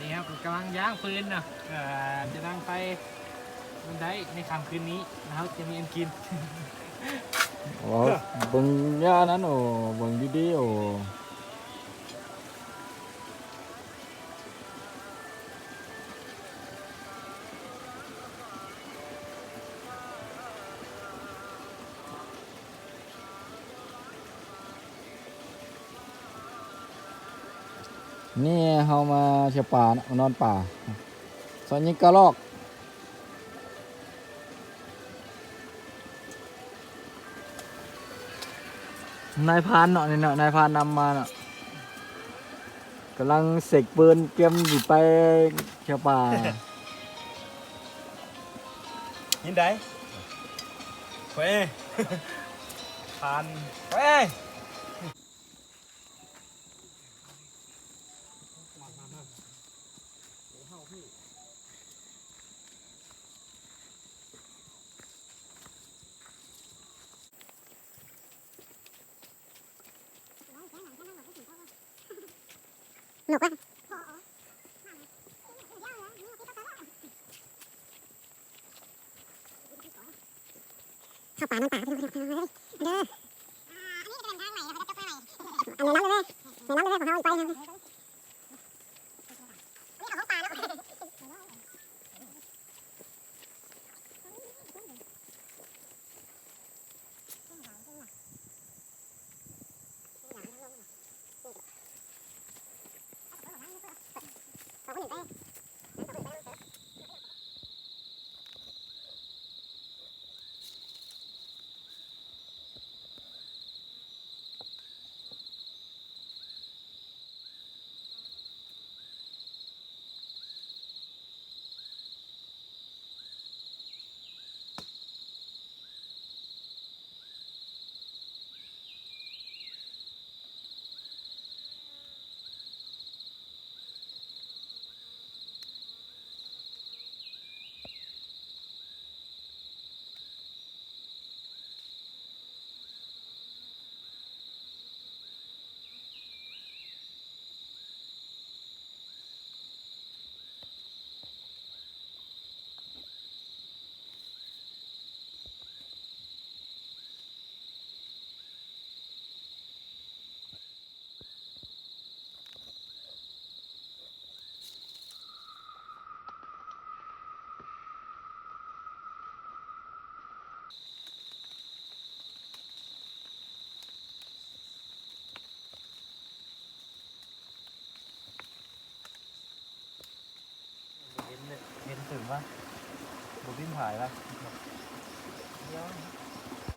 ນີ້ເຮົາກຳລັງຍ່າງຟືນເນາະ ເພື່ອຈະດັງໄຟ ມັນໄດ້ໃນຄ່ຳຄືນນີ້ ເຮົາຈະມີອັນກິນ. ໂອ້ ເບິ່ງຢ່ານັ້ນ ໂອ້ ເບິ່ງດີໆ ໂອ້. ນີ້ເຮົາມາເຊຍປາເນາະ ມານອນປາ ຊອຍຍິງກະລອກ. ນາຍພານເນາະ ນີ້ເນາະ ນາຍພານນຳມາເນາະ ກຳລັງເຊັກປືນ ກຽມຊິໄປເຊຍປາ. ຍິນໄດ໋ ເວີຍ ຜ່ານ ເວີຍ. ນົກວະ ເຂົ້າປ່ານອນປ່າ ພີ່ນ້ອງ ເດີ ອັນນີ້ລຳເລີຍ ລຳເລີຍ ຂອງເຮົາໄປ ນີ້ເຂົ້າປ່າເນາະ. ເຫັນ ເຫັນເຖິງວະ ບໍ່ບິນຜາຍວະ ດຽວ.